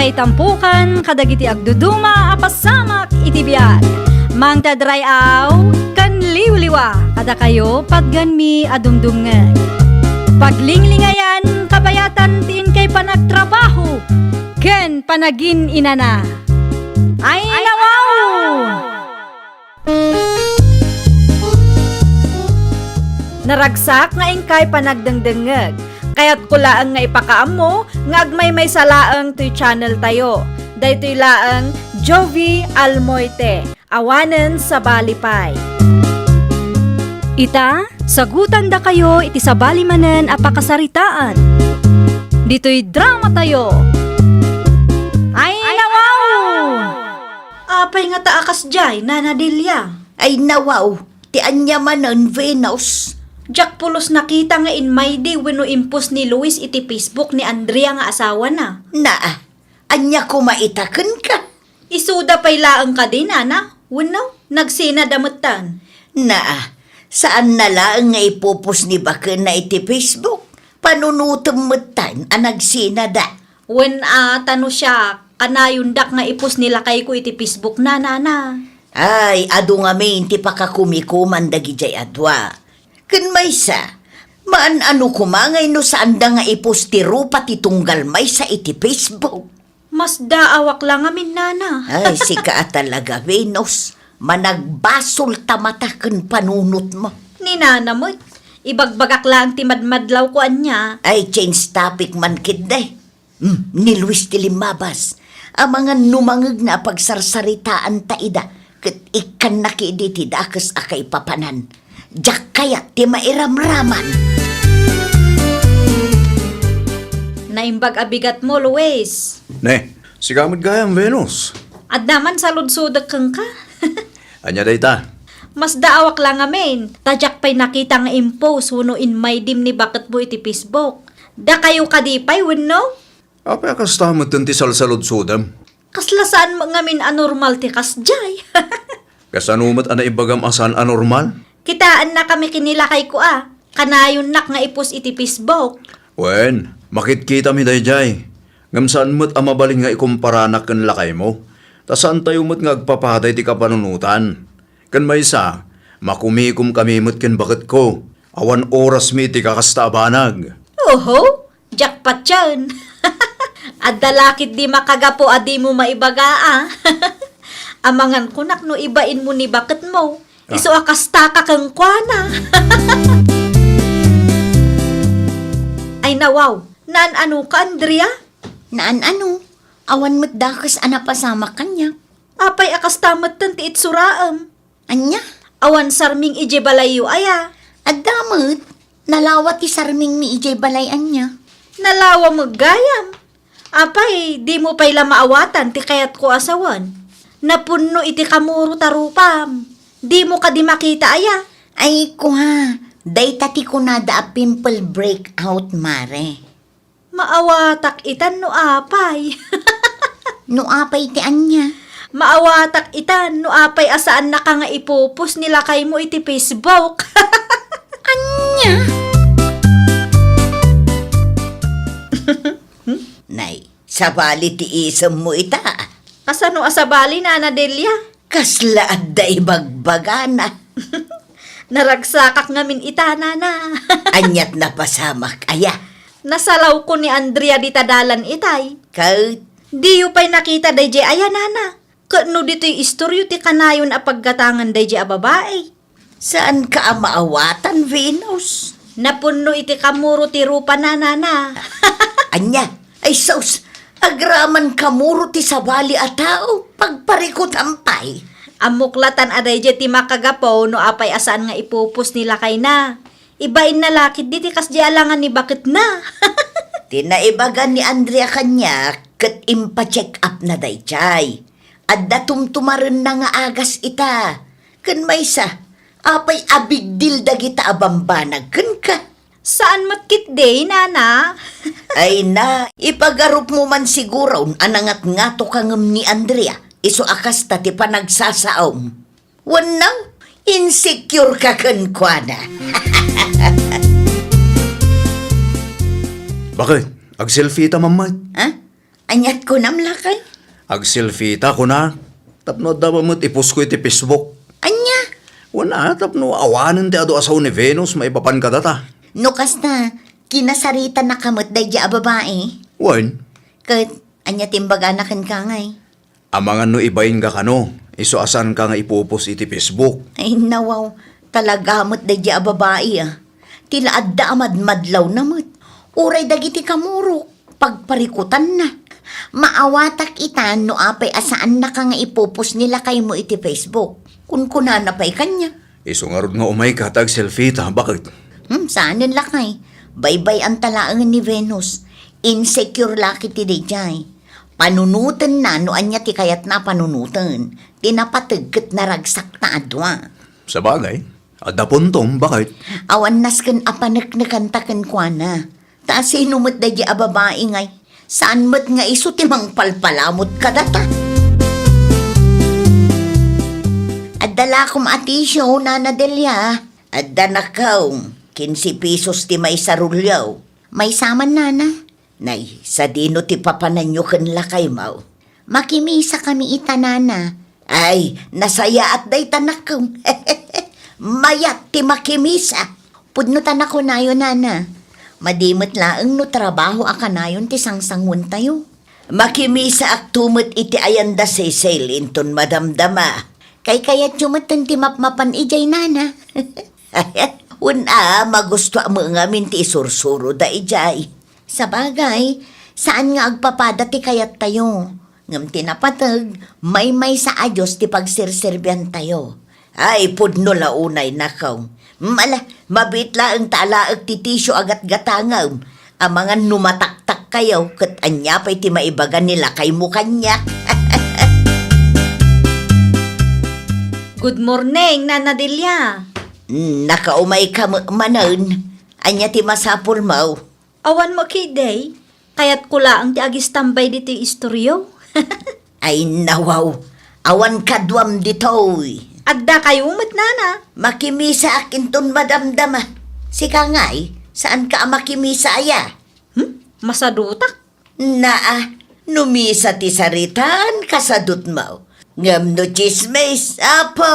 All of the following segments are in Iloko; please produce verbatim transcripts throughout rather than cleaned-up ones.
Itampukan kadagiti agduduma a pasamak iti biag. Mangted ray-aw ken liwliwa kadakayo patgenmi a dumdumngeg. Paglinglingayan kabayatan ti inkay panagtrabaho ken panagin-inana. Ay, nawaw! Naragsak nga inkay panagdengdengngeg. Kayatko laeng nga ipakaammo nga agmaymaysa laeng toy channel tayo. Daytoy laeng Jovie Almoite, awanen sabali pay. Ita, sagutandakayo iti sabali manen a pakasaritaan. Ditoy drama tayo. Ay, nawaw! Apay ngata a kasdiay, Nana Delia? Ay, nawaw, ti ania manen, Venus? Diak pulos nakita nga inmaydi wenno impost ni Luis iti Facebook ni Andrea nga asawana. Naa, ania koma ita kenka? Isuda pay laeng kadi, Nana? Wenno, nagsinada metten? Naa, saanna laeng nga ipopost ni bakenna iti Facebook. Panunotem metten a nagsinada. Wen a, ta no siak, kanayondak nga ipost ni lakayko iti Facebook na, Nana. Ay, adu ngamin ti pakakumikuman dagidiay a dua. Ken maysa, maan-ano koma ngay no saanda nga ipost ti rupa ti tunggal maysa iti Facebook? Masdaawak la ngamin, Nana. Ay, sika a talaga, Venus. Managbasolta mata ken panunotmo. Ni Nana met, ibagbagak laeng ti madmadlawko ania. Ay, change topic man ketdi. Hmm, ni Luis ti limmabas. Amangan no mangngegna a pagsarsaritaanta ida, ket ikkanna ketdi ti dakes a kaipapanan. Diak kayat ti mairamraman. Naimbag a bigatmo, Luis. Ne, sika met gayam, Venus. Adda man saludsodek kenka. Ania dayta? Masdaawak la ngamin, ta diak pay nakita nga impost wenno inmaydim ni baketmo iti Facebook. Dakayo kadi pay wenno? Apay a kasta metten ti salsaludsodem? Kasla saan met ngamin a normal ti kasdiay. Kasano met a naibagam a saan a normal? Kitaennakami ken ni lakayko a, kanayonnak nga ipost iti Facebook. Wen, makitkitami daydiay. Ngem saan met a mabalin nga ikumparanak ken lakaymo. Ta saantayo met nga agpapaday ti kapanunotan. Ken maysa, makumikomkami met ken baketko. Awan orasmi iti kakasta a banag. Oho, diak patien. Adda la ketdi makagapu a dimo maibaga a. Amangan kunak no ibainmo ni baketmo. Ah. Isu a kastaka kenkuana. Ay, nawaw, naan-anoka, Andrea? Naan-ano? Awan met dakes a napasamak kaniak. Apay a kasta metten ti itsuraem? Ania? Awan sarming idiay balayyo aya? Adda met. Nalawa ti sarmingmi idiay balay ania. Nalawa met gayam. Apay, dimo pay la maawatan ti kayatko a sawen? Napunno iti kamuro ta rupam. Dimo kadi makita aya? Ay, kua, dayta ti kunada a pimple breakout, mare. Maawatak itan no apay. No apay ti ania? Maawatak itan no apay a saannaka nga ipopost ni lakaymo iti Facebook. Ania? Nay, sabali ti isemmo ita. Kasano a sabali, Nana Delia? Kasla adda ibagbagana. Naragsakak ngamin ita, Nana. Aniat napasamak aya? Nasalawko ni Andrea dita dalan itay. Ket? Diyo pay nakita daydiay aya, Nana? Ket no ditoy istoryo ti kanayon a paggatangan daydiay a babai? Saanka a maawatan, Venus? Napunno iti kamuro ti rupana, Nana. Ania? Ay sus, agraman kamuro ti sabali a tao, pagparikutan pay. Ammok latan a daydiay ti makagapu no apay a saan nga ipopost ni lakayna. Ibainna la ketdi ti kasdiay a langan ni baketna. Ti naibaga ni Andrea kaniak ket impa-check up na daydiay. Adda tumtumarenna nga agas ita. Ken maysa, apay a big deal dagita a bambanag kenka? Saan met ketdi, Nana. Ay na, ipagarupmo man siguron a nangatngato ka ngem ni Andrea, isu a kasta ti panagsasaom. Wenno, insecure ka kenkuana. Bakit? Agselfie ta man met? Ha? Aniat kunam, lakay? Agselfie ta, kuna. Tapno adda met i-post ko iti Facebook. Ania? Wen a, tapno awanen ti adu a sao ni Venus maipapan kadata. No kasta, kinasaritanaka met daydi a babai? Wen. Ket, ania ti imbagana kenka ngay? Amangan no ibainka kano, isu a saanka nga ipu-post iti Facebook. Ay, nawaw. Talaga met daydi a babai, a. Ti la adda a madmadlawna met. Uray dagiti kamurok, pagparikutanna. Maawatak ita no apay a saannaka nga ipu-post ni lakaymo iti Facebook. Kunkunana pay kaniak. Isu ngarud nga umayka ta agselfie ta, baket? Hmm, saanen lakay. Baybay-anta laeng ni Venus. Insecure la ketdi daydiay. Panunotenna no ania ti kayatna a panunoten. Ti napateg ket naragsakta a dua. Sabagay, adda puntom, baket? Awan nasken a paneknekanta kenkuana. Ta sino met daydi a babai ngay? Saan met nga isu ti mangpalpalamut kadata? Adda lakom a tissue, Nana Delia. Adda nakaw, kinse pesos ti maysa rulyo. Maysa man, Nana. Nay, sadino ti papananyo ken lakaymo? Makimisakami ita, Nana. Ay, nasayaat dayta, nakem. Mayat ti makimisa. Pudno ta nakunayo, Nana. Madi met laeng no trabaho a kanayon ti sangsanguentayo. Makimisaakto met iti ayan da Cecil inton madamdama. Kaykayatyo metten ti mapmapan idiay, Nana. Wen a, magustoak met ngamin ti isursuroda idiay. Sabagay, saan nga agpapada ti kayattayo. Ngem ti napateg, maymaysa a Dios ti pagserserbiantayo. Ay, pudno la unay, nakaw. Mala, mabiit laeng ta alaek ti tissue a gatgatangem. Amangan no mataktakkayo, ket ania pay ti maibaga ni lakaymo kaniak? Good morning, Nana Delia. Nakaumayka met manen. Ania ti masapulmo? Awan mo, Kiday. Kayatko laeng ti agistambay ditoy istoryo. Ay, nawaw. Awan kaduam ditoy. Adda kayo met, Nana. Makimisaak inton madamdama. Sika ngay, saanka a makimisa aya? Hmm? Masadutak? Naa, no misa ti saritan, kasadutmo. Ngem no tsismis, apo,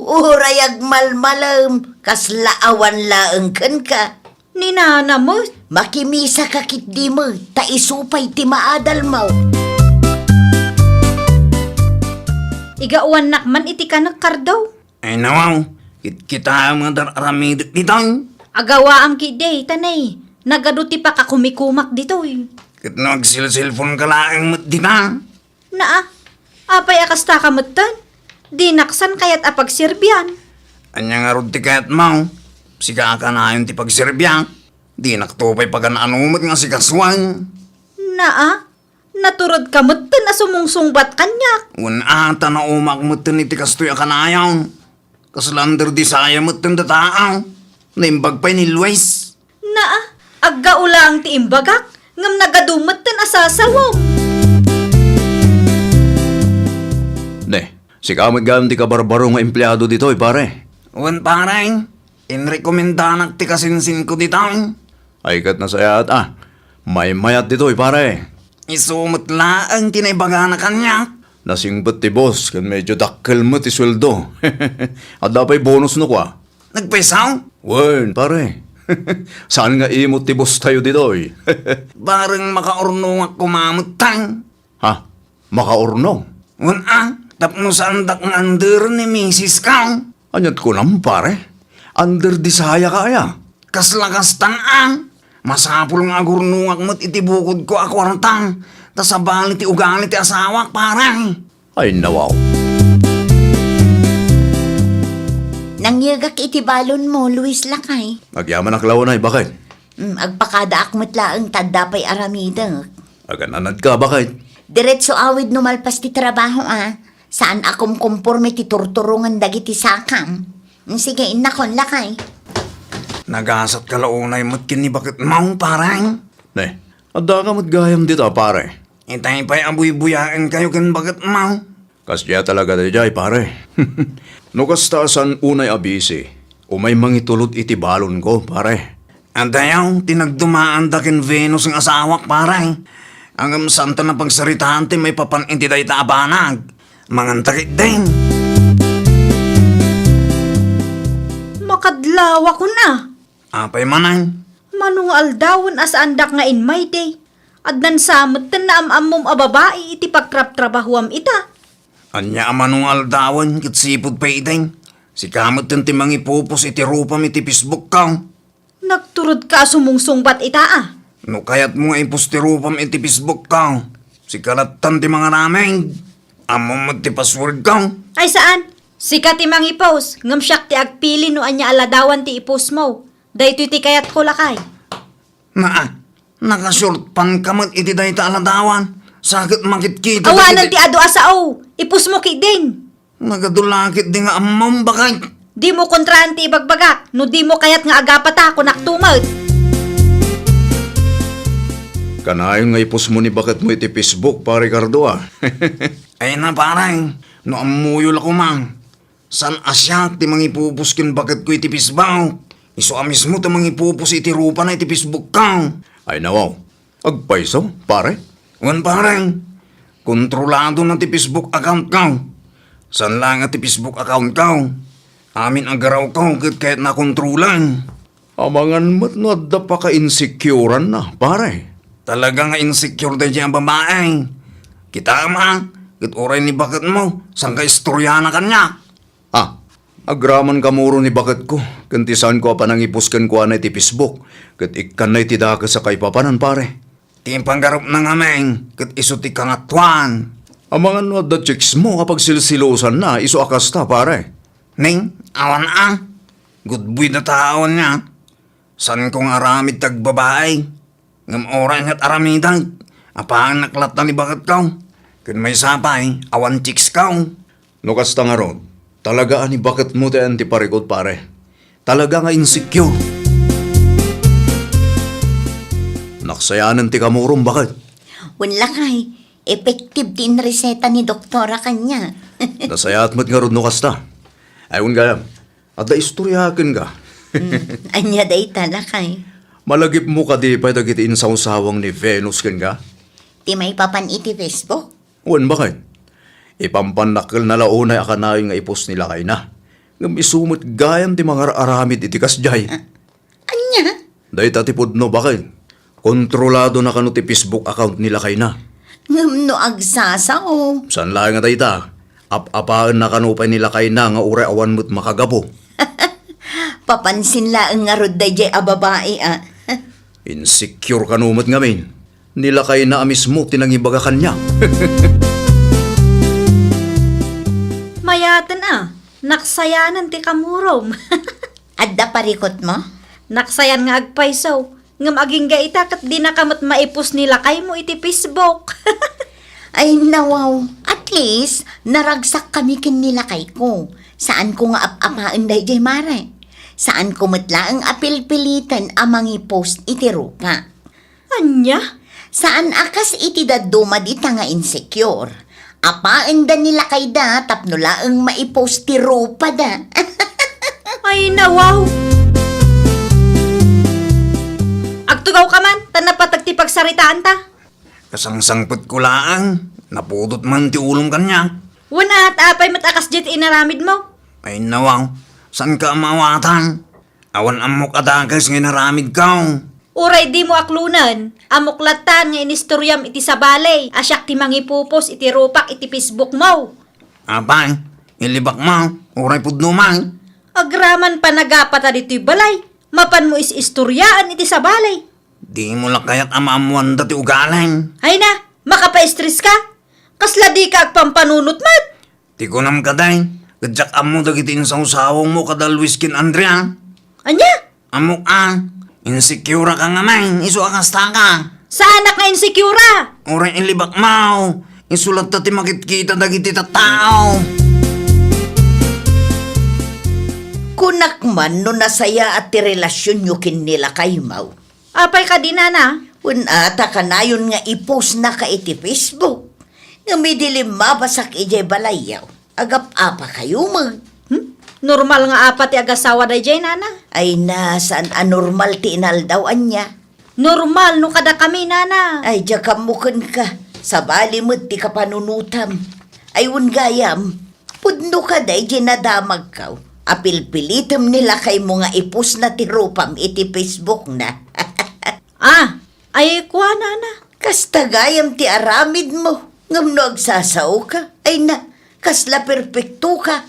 uray agmalmalem, kasla awan laeng kenka. Ni Nana met. Makimisaka ketdi met, ta isu pay ti maadalmo. Igawannak man iti kanek, Kardo. Ay, nawaw, kitkitaem nga dar-aramidek ditoy. Agawaam ketdi, ta nay, nagadu ti pakakumikumak ditoy. Ket no agselselponka laeng met dita. Naa, apay a kastaka metten? Dinak san kayat a pagserbian. Ania ngarud ti kayatmo? Sika a kanayon ti pagserbiak. Dinakto pay pagan-ano met nga asikasuan. Naa, naturedka metten a sumungsungbat kaniak. Wen a, ta naumaak metten iti kastoy a kanayon. Kasla under the saya metten dataang. Naimbag pay ni Luis. Naa, aggaulaang ti imbagak, ngem nagadu metten a sasawem. Ne, sika met gayam ti kabarbaro nga empleado ditoy, pare? Wen, pare. Inrekomendanak ti kasinsinko ditoy. Ay, ket nasayaat a. Maymayat ditoy, pare. Isu met laeng ti naibagana kaniak. Nasingpet ti boss ken medyo dakkel met ti sueldo. Adda pay bonus no kua. Nagpayso? Wen, pare. Saan nga imot ti boss tayo ditoy? Bareng makaurnongak koma met tan. Ha? Makaurnong? Wen a, tapno saandak nga underen ni misis ka. Aniat kunam, pare? Under the saya ka aya? Kasla kastan a. Masapul nga agurnongak met iti bukodko a kuarta, ta sabali ti ugali ti asawak, pare. Ay, nawaw. Nangyegak iti balonmo, Luis, lakay. Agyamanak la unay, baket? Mm, agpakadaak met laeng ta adda pay aramidek. Agan-anadka, baket? Diretso awid no malpas ti trabaho, a. Saan a kumkumporme ti turturongen dagiti sakam. Mm, sige, innakon, lakay. Nagasatka la unay met ken ni baketmo, pare? Ne, addaka met gayam dita, pare. Itay pay a buybuyaenkayo ken baketmo. Kasdiay talaga daydiay, pare. No kasta, saan unay a busy, umay mangitulod iti balonko, pare. Adayo ti nagdumaanda ken Venus nga asawak, pare. Ngem saanta a pagsaritaan ti maipapan iti dayta a banag. Manganta ketdin. Makadlawakon a. Apay manen? Mano nga aldawen a saandak nga inmaydi? Addan sa metten naam-ammom a babai iti pagtrabtrabahuam ita. Ania a mano nga aldawen ket sipud pay idi? Sika metten ti mangipupos iti rupam iti Facebook ko. Nagturodka a sumungsungbat ita a. No kayatmo nga ipos ti rupam iti Facebook ko, sika lattan ti mangaramid. Ammom met ti password ko. Ay saan? Sika ti mangipos, ngem siak ti agpili no ania a ladawan ti ipusmo. Daytoy ti kayatko, lakay. Naa, nakashort panka met iti dayta a ladawan. Sa ket makitkita Awanan dagiti ti adu a sao. Ipusmo ketdin. Nagadu la ketdi nga ammom, baket. Dimo kontraan ti ibagbagak. No dimo kayat nga agapata, kunakto met. Kanayon nga ipusmo ni baketmo iti Facebook, Pare Ricardo, a. Ay na, pare. No ammoyo la koma. Saan a siak ti mangipupos ken baketko iti Facebook? Isu a mismo ti mangipupos iti rupana iti Facebook ko. Ay, nawaw. Agpayso, pare? Wen, pare. Kontrolado na ti Facebook account ko. Saan la nga ti Facebook account ko. Amin a garaw ko ket kayatna kontrolan. Amangan met no adda pakainsecureanna, pare. Talaga nga insecure daydiay a babai. Kitaem a, ket uray ni baketmo, saan ka istoriana kaniak? Ah, agraman kamuro ni baketko, ken ti saanko a panangipos kenkuana iti Facebook, ket ikkanna iti dakes a kaipapanan, pare. Ti pangarupna ngamin, ket isu ti kangatoan. Amangan no adda chicks mo a pagsilsilosanna, isu a kasta, pare. Ning, awan a. Gudboy da taon niya. Saanko nga aramid ti agbabai. Ngem uray met aramidek, apaannak latta ni baketko. Ken maysa pay, awan chicks ko. No kasta ngarud, talaga a ni baketmo ti ayan ti parikut, pare. Talaga nga insecure. Naksayanen ti kamurom, baket. Wen, lakay, effective ti inreseta ni doktora kaniak. Nasayaat met ngarud no kasta. Ay, wen gayam, adda istorya kenka. Hmm, ania dayta, lakay? Malagipmo kadi pay dagiti insawsawang ni Venus kenka? Ti maipapan iti Facebook? Wen, baket. Ipampannakkelna la unay a kanayon nga ipos ni lakayna. Ngem isu met gayam ti mangar-aramid iti kasdiay. Ah, ania? Dayta ti pudno, baket. Kontroladona kano ti Facebook account ni lakayna. Ngem no agsasao? Saan laeng a dayta. Ap-apaenna kano pay ni lakayna nga uray awan met makagapu. Papansin laeng ngarud daydiay a babai, a. Insecure kano met ngamin. Ni lakayna a mismo ti nangibaga kaniak. Mayaten a, naksayanen ti kamurom. Adda parikutmo? Naksayan nga agpayso. Ngem agingga ita ket dinaka met maipos ni lakaymo iti Facebook. Ay, nawaw. At least, naragsakkami ken ni lakayko. Saanko nga ap-apaen daydiay, mare. Saanko met laeng a pilpiliten a mangipost iti rupa. Ania? Saan a kas iti dadduma dita nga insecure. Apaenda ni lakayda tapno laeng maipost ti rupada. Ay, nawaw! Agtugawka man, ta napateg ti pagsaritaanta. Kasangsangpetko laeng, napudot man ti ulom kaniak. Wen, at apay met a kasdiay ti inaramidmo? Ay, nawaw, saanka a maawatan? Awan ammok a dakes nga inaramidko. Uray dimo aklonen, ammok lattan nga inistoriam iti sabali a siak ti mangipupos iti rupak iti Facebook mo. Apay, ilibakmo, uray pudno man. Agraman panagapata ditoy balay, mapanmo is-istoriaan iti sabali. Dimo la kayat a maammoanda ti ugalim. Ay na, makapaistres ka? Kasla dika agpampanunot met? Ti kunam kadi, ket diak ammo dagiti insawsawangmo kada Luis ken Andrea. Ania? Ammok a, insecure ka ngamin, isu a kasta ka. Saanak nga insecure? Uray ilibakmo, isu latta ti makitkita dagiti tattao. Kunak man no nasayaat ti relasionyo ken ni lakaymo. Apay kadi, nana? Wen, a, ta kanayon nga ipostnaka iti Facebook. Ngem idi limmabasak idiay balayyo, agap-apakayo met. Hmm? Normal nga apa ti agasawa daydiay, nana? Ay na, saan a normal ti inaldaw, ania? Normal no kadakami, nana. Ay, diak ammo kenka. Sabali met ti kapanunotam. Ay, wen gayam, pudno ka daydi nadamagko. Apilpilitem ni lakaymo nga ipostna ti rupam iti Facebookna. Ah, ay, kua, nana. Kasta gayam ti aramidmo. Ngem no agsasaoka, ay na, kasla perpektoka.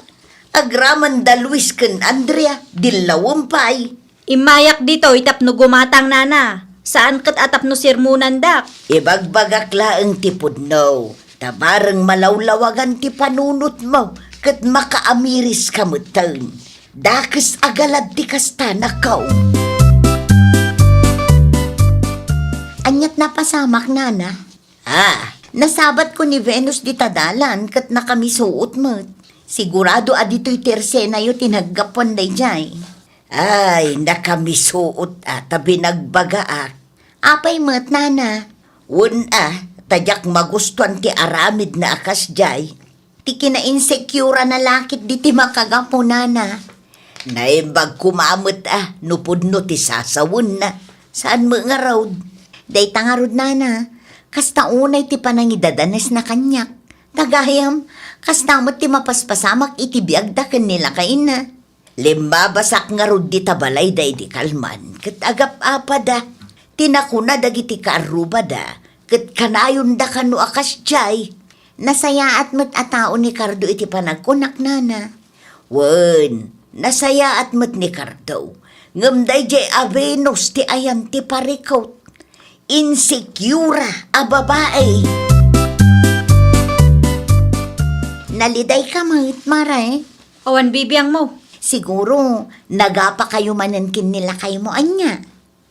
Agraman da Luis ken Andrea, dillawem pay. Immayak ditoy tapno gumatang, nana. Saan ket a tapno sermonandak. Ibagbagak laeng ti pudno, ta bareng malawlawagan ti panunotmo ket makaamiriska metten. Dakes a galad ti kasta, nako. Aniat napasamak, nana? Ah, nasabatko ni Venus dita dalan ket nakamisuot met. Sigurado a ditoy ti ersenayo ti naggapuan daydiay. Ay, nakamisuot a ta binagbagaak. Apay met, nana? Wen a, ta diak magustuan ti aramidna a kasdiay. Ti kinainsecurean na la ket diti makagapu, nana. Naimbag koma met a no pudno ti sasawenna. Saan met ngarud? Dayta ngarud, nana, kasta unay ti panangidadanesna kaniak. Ta gayam, kasta met ti mapaspasamak iti biagda ken ni lakayna. Limmabasak ngarud dita balay daydi kalman ket agap-apada. Ti nakuna dagiti kaarrubada ket kanayonda kano a kasdiay. Nasayaat met a tao ni Cardo iti panagkunak, nana. Wen, nasayaat met ni Cardo. Ngem daydiay a Venus ti ayan ti parikut. Insecure a babae. Nalidayka met, mare? Awan bibiangmo. Siguro, nagapakayo manen ken ni lakaymo, ania?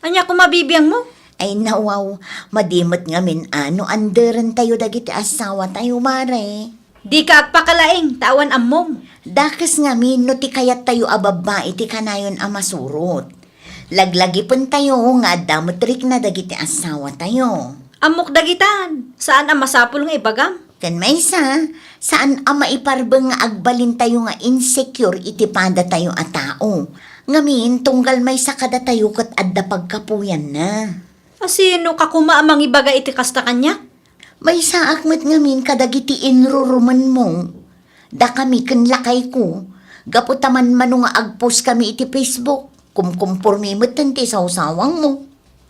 Ania koma bibiangmo? Ay, nawaw, madi met ngamin a no anderentayo dagiti assawatayo, mare. Dika agpakalaing, ta awan ammom. Dakes ngamin no ti kayattayo a babbai ti kanayon a masurot. Laglagipentayo nga adda met rikna dagiti assawatayo. Ammok dagitan, saan a masapul nga ibagam. Ken maysa, saan a maiparbeng nga agbalintayo nga insecure iti padatayo a tao. Ngamin, tunggal maysa kadatayo ket adda pagkapuyanna. A sino ka koma a mangibaga iti kasta kaniak? Maysaak met ngamin kadagiti inrurumenmo. Dakami ken lakayko, gapu ta manmano nga agpost kami iti Facebook, kumkumpormi metten ti sawsawangmo.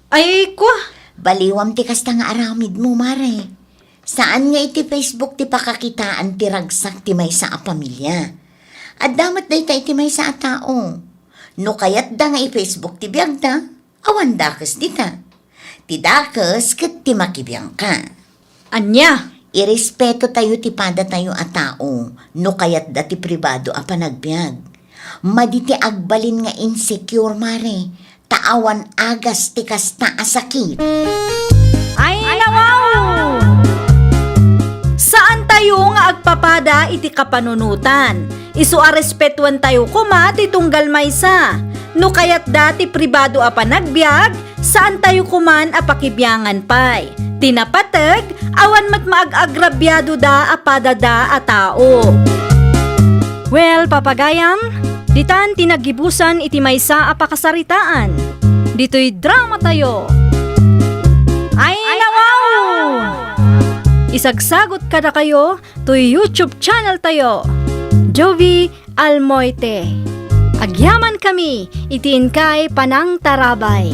Ay, kua! Baliwam ti kasta nga aramidmo, mare. Saan nga iti Facebook ti pakakitaan ti ragsak ti maysa a pamilia. Adda met dayta iti maysa a tao. No kayatda nga i-Facebook ti biagda, awan dakes dita. Ti dakes ket ti makibiangka. Ania? Irespetotayo ti padatayo a tao no kayatda ti pribado a panagbiag. Madi ti agbalin nga insecure, mare, ta awan agas ti kasta a sakit. Ay, nawaw! Saantayo nga agpapada iti kapanunotan. Isu a respetuentayo koma ti tunggal maysa. No kayatda ti pribado a panagbiag, saantayo koman a pakibiangan pay. Ti napateg, awan met maag-agrabiadoda a padada a tao. Well, papagayam, ditan ti naggibusan iti maysa a pakasaritaan. Ditoy dramatayo. Ay, nawaw! Isagsagot kadakayo toy YouTube channel tayo, Jovie Almoite. Agyamankami iti inkay panangtarabay.